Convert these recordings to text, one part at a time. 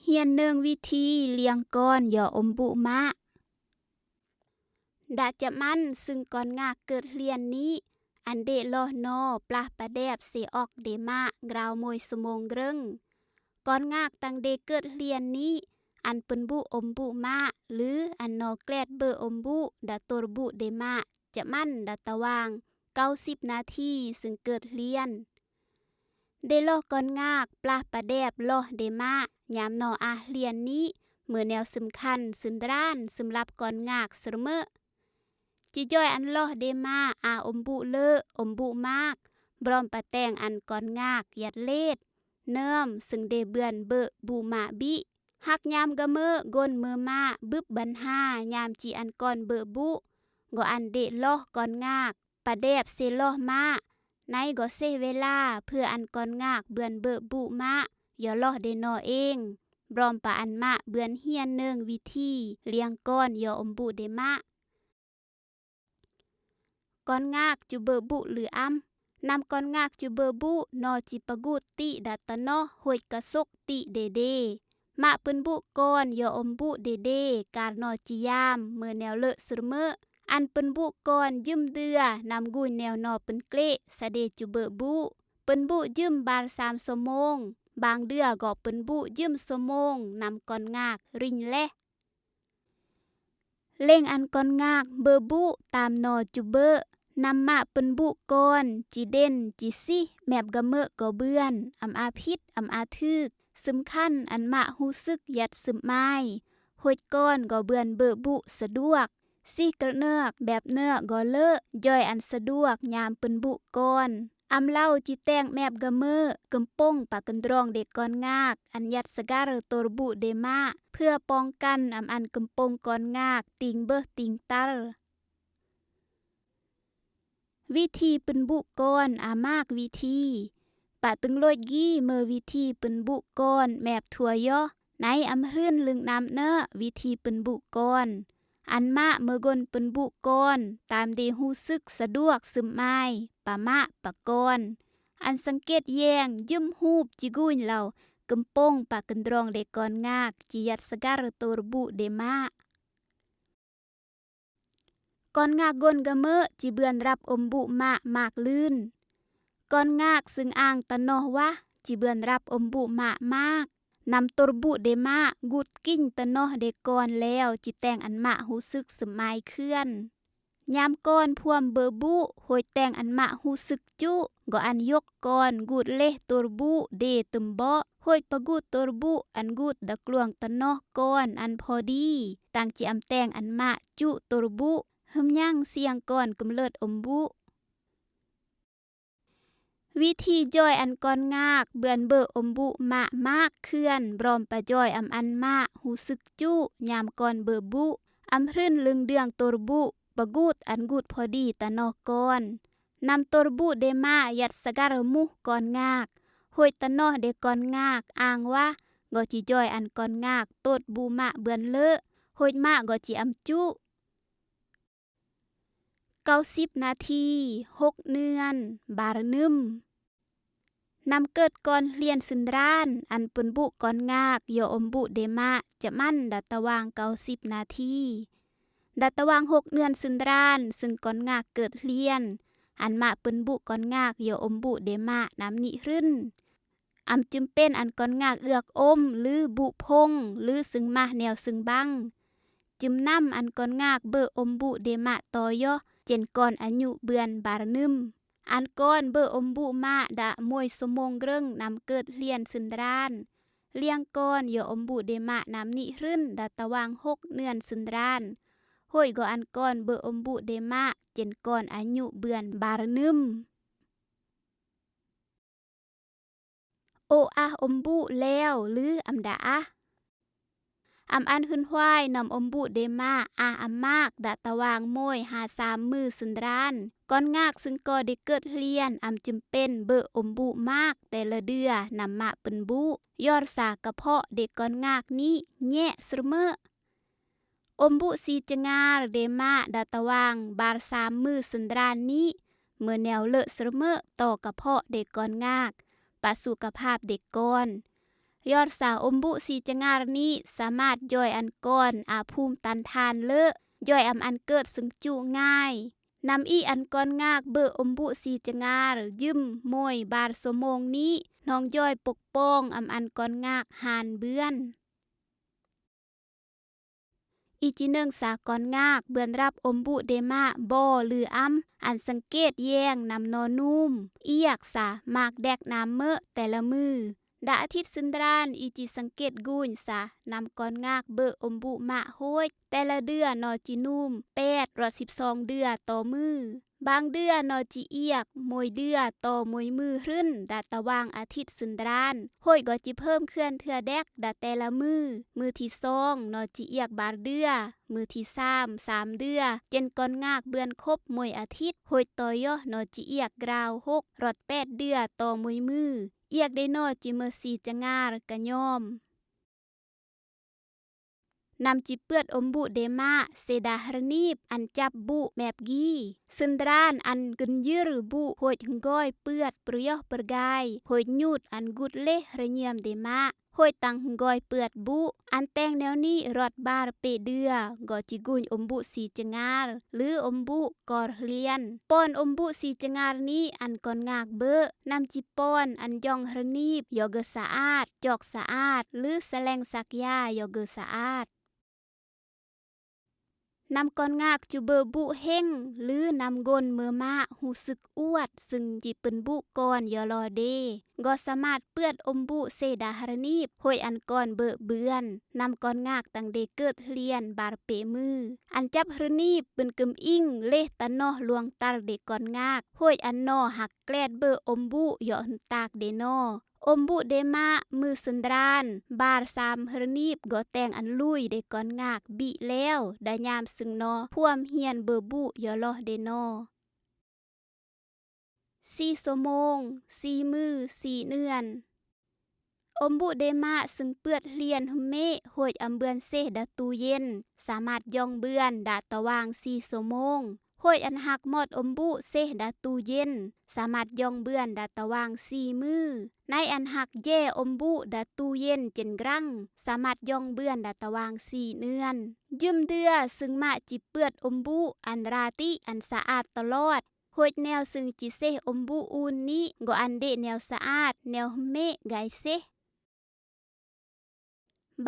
ຮຽນເນີ່ງວິທີລ້ຽງກ່ອນຍໍອົມບຸມະ. ດາຈະມັນຊຶ່ງກ່ອນງາກເກີດເຮຍນນີ້ ອັນເດະລໍນໍປາປະແດບເຊອອກເດມະ ກຣາວໂມຍຊົ່ວໂມງເຄິ່ງ. ກ່ອນງາກຕັງເດເກີດເຮຍນນີ້ ອັນປຶນບຸອົມບຸມະ ຫຼື ອັນນໍແກລດເບີອົມບຸດາໂຕຣບຸເດມະ ຈະມັນດາຕະຫວ່າງເກົ້າສິບນາທີ ຊຶ່ງເກີດເຮຍນ. ເດລໍກອນງາກປາປະແດບລໍເດມະ ຍາມນໍອາເຮຍນນີ້ ເມື່ອແນວສຳຄັນຊຶນດຣານ ສຳລັບກ່ອນງາກສະເໝີ. ຈິຈ່ອຍອັນລໍເດມະ ອາອົມບຸເລີ ອົມບຸມາກ ບຣອມປະແຕງອັນກ່ອນງາກ ຍັດເລດ ເນີມ ຊຶ່ງເດເບືອນເບີບຸມະບິ ຮັກຍາມກະເມີກົນເມີມະ ບຶບບັນຫາຍາມຈີອັນກ່ອນເບີບຸ ກໍອັນເດລໍກອນງາກ ປະແດບເຊລໍມະ ໃນກໍເຊເວລາເພື່ອອັນກ່ອນງາກເບືອນເບີບຸມະ ຍໍລໍເດນໍເອງ ບຣອມປະອັນມະເບືອນຮຽນເນີ່ງວິທີລ້ຽງກ່ອນຍໍອົມບຸເດມະ. ກ່ອນງາກຈູເບີບຸຫຼືອຳ. ນຳກ່ອນງາກຈູເບີບຸ ນໍຈີປະກຸດຕິດາຕະນໍ ໂຮດກະສົກຕິເດເດ ມະປຶນບຸກ່ອນຍໍອົມບຸເດເດ ການນໍຈີຍາມ ເມີແນວເລີສະເໝີ. ອັນປຶນບຸກ່ອນຢືມເດືອ ນຳກຸຍແນວນໍປຶນເກລ ສະເດຈູເບີບຸ. ປຶນບຸຢືມບາດສາມຊົ່ວໂມງ ບາງເດືອກໍປຶນບຸຢືມຊົ່ວໂມງ ນຳກ່ອນງາກຣິງແລ. ເລັ່ງອັນກ່ອນງາກເບີບຸຕາມນໍຈູເບີ. ນຳມະປຶນບຸກ່ອນ ຈີເດັ່ນ ຈີຊິ ແມບກະເມີກໍເບືອນ ອຳອາຜິດ ອຳອາຖືກ. ສຳຄັນອັນມະຮູ້ສຶກຍັດຊຶມອາຍ ໂຮດກ່ອນກໍເບືອນເບີບຸສະດວກ. ຊິກະເນີກແບບເນີກກໍເລີ ຈ່ອຍອັນສະດວກຍາມປຶນບຸກ່ອນ. ອຳເລົາຈີແຕງແມບກະເມີ ກຳປົງປາກຶນຕຣອງເດກ່ອນງາກ ອັນຍັດສະກັນໂຕຣບຸເດມະ ເພື່ອປ້ອງກັນອຳອັນກຳປົງກ່ອນງາກ ຕີງເບີຕີງຕັລ. ວິທີປຶນບຸກ່ອນ ອາມາກວິທີ ປະຕຶງໂລດກີເມີວິທີປຶນບຸກ່ອນ ແມບທົວຍໍ ໃນອຳຮຶນລຶງນຳເນີ ວິທີປຶນບຸກ່ອນ ອັນມະເມີກົນປຶນບຸກ່ອນ ຕາມເດຮູ້ສຶກສະດວກຊຶມອາຍ ປະມະປະກອນ ອັນສັງເກດແຍງ ຢືມຮູບຈີກຸຍເລົາ ກຳປົງປາກຶນຕຣອງເດກ່ອນງາກ ຈີຍັດສະກັນໂຕຣບຸເດມະ. ກ່ອນງາກກົນກະເມີ ຈີເບືອນຮັບອົມບຸມະ ມາກລື່ນ. ກ່ອນງາກຊຶ່ງອ່າງຕະນໍວະ ຈີເບືອນຮັບອົມບຸມະ ມາກ ນຳໂຕຣບຸເດມະ ກຸດກິ້ງຕະນໍເດກ່ອນແລ້ວ ຈີແຕງອັນມະຮູ້ສຶກຊຶມອາຍເຄື່ອນ. ຍາມກ່ອນພວມເບີບຸ ໂຮດແຕງອັນມະຮູ້ສຶກຈຸ ກໍອັນຍົກກ່ອນ ກຸດເລໂຕຣບຸເດຕຶມເບາະ ໂຮດປະກຸດໂຕຣບຸ ອັນກຸດດະກລວງຕະນໍກ່ອນ ອັນພໍດີ ຕັງຈີອຳແຕງອັນມະຈຸໂຕຣບຸ ຮຶມຍັງສ່ຽງກ່ອນກຳເລີດອົມບຸ. ວິທີຈ່ອຍອັນກ່ອນງາກ ເບືອນເບີອົມບຸມະ ມາກເຄື່ອນ ບຣອມປະຈ່ອຍອຳອັນມະຮູ້ສຶກຈຸ ຍາມກ່ອນເບີບຸ ອຳຮຶນລຶງເດືອງໂຕຣບຸ ປະກຸດອັນກຸດພໍດີຕະນໍກ່ອນ ນຳໂຕຣບຸເດມະ ຍັດສະກັນມຸກ່ອນງາກ ໂຮດຕະນໍເດກ່ອນງາກ ອ່າງວະ ກໍຈີຈ່ອຍອັນກ່ອນງາກ ໂຕດບຸມະເບືອນເລີ ໂຮດມະກໍຈີອຳຈຸ. ເກົ້າສິບນາທີ ຫົກເດືອນ ບາຣະນຶມ. ນຳເກີດກ່ອນເຮຍນຊຶນດຣານ ອັນປຶນບຸກ່ອນງາກຍໍອົມບຸເດມະ ຈະມັນດາຕະຫວ່າງເກົ້າສິບນາທີ. ດາຕະຫວ່າງຫົກເດືອນຊຶນດຣານ ຊຶ່ງກ່ອນງາກເກີດເຮຍນ ອັນມະປຶນບຸກ່ອນງາກຍໍອົມບຸເດມະ ນຳນິຮຶນ ອຳຈຳເປັນອັນກ່ອນງາກເອືອກອົມ ຫຼື ບຸພົງ ຫຼື ຊຶງມະແນວຊຶງບັງ ຈຳນຳອັນກ່ອນງາກເບີອົມບຸເດມະຕໍ່ຍໍ ເຊັ່ນກ່ອນອາຍຸເດືອນບາຣະນຶມ ອັນກ່ອນເບີອົມບຸມະດະໂມຍຊົ່ວໂມງເຄິ່ງ ນຳເກີດເຮຍນຊຶນດຣານ ລ້ຽງກ່ອນຍໍອົມບຸເດມະ ນຳນິຮຶນ ດາຕະຫວ່າງຫົກເດືອນຊຶນດຣານ ໂຮດກໍອັນກ່ອນເບີອົມບຸເດມະ ເຊັ່ນກ່ອນອາຍຸເດືອນບາຣະນຶມ. ໂອອາອົມບຸແລ້ວ ຫຼື ອຳດາອາ ອຳອັນຮຶນຮວາຍນຳອົມບຸເດມະ ອາອຳມາກ ດາຕະຫວ່າງໂມຍຫາສາມມື້ຊຶນດຣານ ກ່ອນງາກຊຶງກໍໄດ້ເກີດເຮຍນ ອຳຈຳເປັນເບີອົມບຸມາກ ແຕ່ລະເດືອນຳມະປຶນບຸ ຍ້ອນສາກະເພາະເດັກກ່ອນງາກນີ້ແຍະສະເໝີ. ອົມບຸຊີຈະງາເດມະ ດາຕະຫວ່າງບາດສາມມື້ຊຶນດຣານນີ້ ເມີແນວເລີສະເໝີຕໍ່ກະເພາະເດັກກ່ອນງາກ ປະສຸຂະພາບເດັກກ່ອນ ຍ້ອນສາອົມບຸສີຈະງາລນີ້ສາມາດຍ່ອຍອັນກອນອາພູມຕັນທານເລີະ, ຍ່ອຍອຳອັນເກີດເຊິ່ງຈຸງ່າຍ. ນຳອີ່ອັນກອນງາກເບີອົມບຸສີຈະງາລຢືມໂມຍບານຊົ່ວໂມງນີ້ ນ້ອງຍ່ອຍປົກປ້ອງອຳອັນກອນງາກຫານເບືອນ. ອີຈີໜຶ່ງສາກອນງາກເບືອນຮັບອົມບຸເດມະບໍ່ຫຼືອຳ ອັນສັງເກດແຍງນຳນໍນູມ ອຽກສາມາກແດກນາມເມີແຕ່ລະມື້. ດາອາທິດຊຶນດຣານ ອີຈີສັງເກດກູນສານຳກອນງາກເບີອົມບຸມະໂຮຍ ແຕ່ລະເດືອນໍຈີນູມແປດຮອດສິບສອງເດືອຕໍ່ມື້. ບາງເດືອນໍຈີອຽກໂມຍເດືອຕໍ່ໂມຍມື້ຮຶນດາຕະຫວ່າງອາທິດຊຶນດຣານ ໂຮຍກໍຈີເພີ່ມເຂື່ອນເທື່ອແດກດາແຕ່ລະມື້. ມື້ທີສອງນໍຈີອຽກບານເດືອ, ມື້ທີສາມສາມເດືອ ເຈັນກອນງາກເບືອນຄົບໂມຍອາທິດ ໂຮຍຕໍ່ຍໍນໍຈີອຽກກຣາວຫົກຮອດແປດເດືອຕໍ່ໂມຍມື້. ອຽກເດນໍຈີເມີສີຈະງາລກະຍອມ. ນຳຈີເປືອດອົມບຸເດມະ ເຊດາຮະນີບ ອັນຈັບບຸແມບກີ ຊຶນດຣານ ອັນກຶນຢືບຸໂຮຍຫຶງກອຍເປືອດປຣະຍົປຣະກາຍ ໂຮຍຍູດອັນກຸດເລຮະຍຽມເດມະ ໂຮຍຕັງຫຶງກອຍເປືອດບຸ ອັນແຕ່ງແນວນີ້ຮອດບານເປເດືອ ກໍຈີກຸຍອົມບຸສີຈະງາລ ຫຼື ອົມບຸກອລຮຽນ ປ້ອນອົມບຸສີຈະງາລນີ້ ອັນກອນງາກເບີ ນຳຈີປ້ອນ ອັນຢອງຮະນີບ ຢໍເກີສະອາດ ຈອກສະອາດ ຫຼື ສະແລງສັກຢາ ຢໍເກີສະອາດ. ນຳກອນງາກຈູເບີບຸເຮັງ ຫຼື ນຳກົນເມີມະຮູ້ສຶກອວດ ຊຶ່ງຈີປຶ້ນບຸກອນຢໍລໍເດ ກໍສາມາດເປືອດອົມບຸເຊດາຮະນີບ ໂຮຍອັນກອນເບີເບືອນ ນຳກອນງາກຕັງເດເກີດຮຽນບານເປມື ອັນຈັບຮະນີບປຶ້ນກຶມອິງ ເລຕະນໍລວງຕັລເດກອນງາກ ໂຮຍອັນນໍຫັກແກລດເບີອົມບຸຢໍຫຶນຕາກເດນໍ ອົມບຸເດມະ ມື້ຊຶນດຣານ ບານສາມຮະນີບກໍແຕ່ງອັນລຸຍເດກອນງາກບິແລ້ວ ດາຍາມຊຶງນໍພວມຮຽນເບີບຸຢໍລໍເດນໍ. ສີ່ຊົ່ວໂມງ ສີ່ມື້ ສີ່ເດືອນ. ອົມບຸເດມະ ຊຶ່ງເປືອດຮຽນຮຶມເມ ໂຮຍອຳເບືອນເຊດາຕູ້ເຢັນ ສາມາດຢອງເບືອນດາຕະຫວ່າງສີ່ຊົ່ວໂມງ ໂຮຍອັນຫັກມອດອົມບຸເຊດາຕູ້ເຢັນ ສາມາດຢອງເບືອນດາຕະຫວ່າງສີ່ມື້ ໃນອັນຫັກແຢອົມບຸດາຕູ້ເຢັນເຈັນກຣັງ ສາມາດຢອງເບືອນດາຕະຫວ່າງສີ່ເດືອນ. ຢືມເດືອ ຊຶ່ງມະຈີເປືອດອົມບຸອັນຣາຕິ ອັນສະອາດຕະຫຼອດ ໂຮຍແນວຊຶ່ງຈີເຊອົມບຸອູນນີ້ ກໍອັນເດແນວສະອາດ ແນວຮຶມເມກາຍເຊ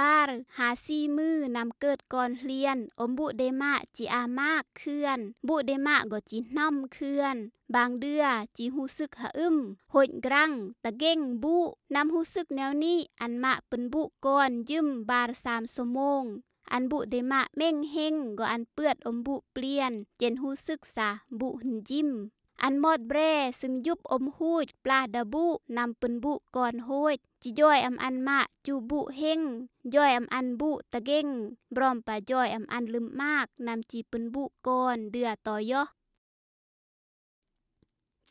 ບານ ຫາສີ່ມື້ນຳເກີດກ່ອນຮຽນ ອົມບຸເດມະຈີອາມາກເຂື່ອນ ບຸເດມະກໍຈີໜ່ອມເຂື່ອນ ບາງເດືອຈີຮູ້ສຶກຫະອຶມ ໂຮຍກຣັງ ຕະເກັງບຸ ນຳຮູ້ສຶກແນວນີ້ ອັນມະເປັນບຸກ່ອນຢືມບານສາມຊົ່ວໂມງ ອັນບຸເດມະເມັ່ງເຮັງ ກໍອັນເປືອດອົມບຸປ່ຽນ ເຈັນຮູ້ສຶກສາບຸຫຶນຢິມ ອັນມອດແບ ຊຶ່ງຢຸບອົມຫູດປາດາບຸ ນຳເປັນບຸກ່ອນໂຮຍ ຈີຢອຍອຳອັນມະຈູບຸເຮັງ ຢອຍອຳອັນບຸຕະເກັງ ບຣອມປະຢອຍອຳອັນລຶມມາກ ນຳຈີເປັນບຸກ່ອນເດືອຕໍ່ຍໍ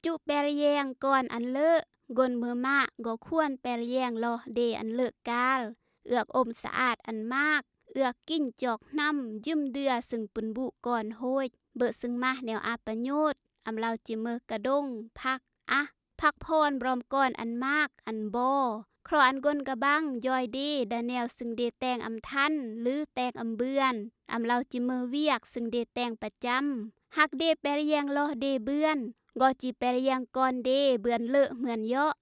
ຈຸແປລແຍງກ່ອນອັນເລີ ກົນເມີມະກໍຄວນແປລແຍງລໍເດອັນເລີກາລ ເອືອກອົມສະອາດອັນມາກ ເອືອກກິນຈອກໜ່ຳ ຢືມເດືອຊຶ່ງເປັນບຸກ່ອນໂຮຍ ເບີະຊຶ່ງມາແນວອາປະໂຫຍດ ອຳລາວຈີເມີກະດົງ ຜັກ ອະ ພັກຜ່ອນບຣອມກ່ອນອັນມາກ ອັນບໍ ເຄາະອັນກົນກະບັງ ຢອຍເດ ດາແນວຊຶ່ງເດແຕ່ງອຳທັນ ຫຼື ແຕ່ງອຳເບືອນ ອຳລາວຈີເມີວຽກ ຊຶ່ງເດແຕ່ງປະຈຳ ຫາກເດແປລແຍງລໍເດເບືອນ ກໍຈີແປລແຍງກ່ອນເດເບືອນເລີກເໝືອນເຍາະ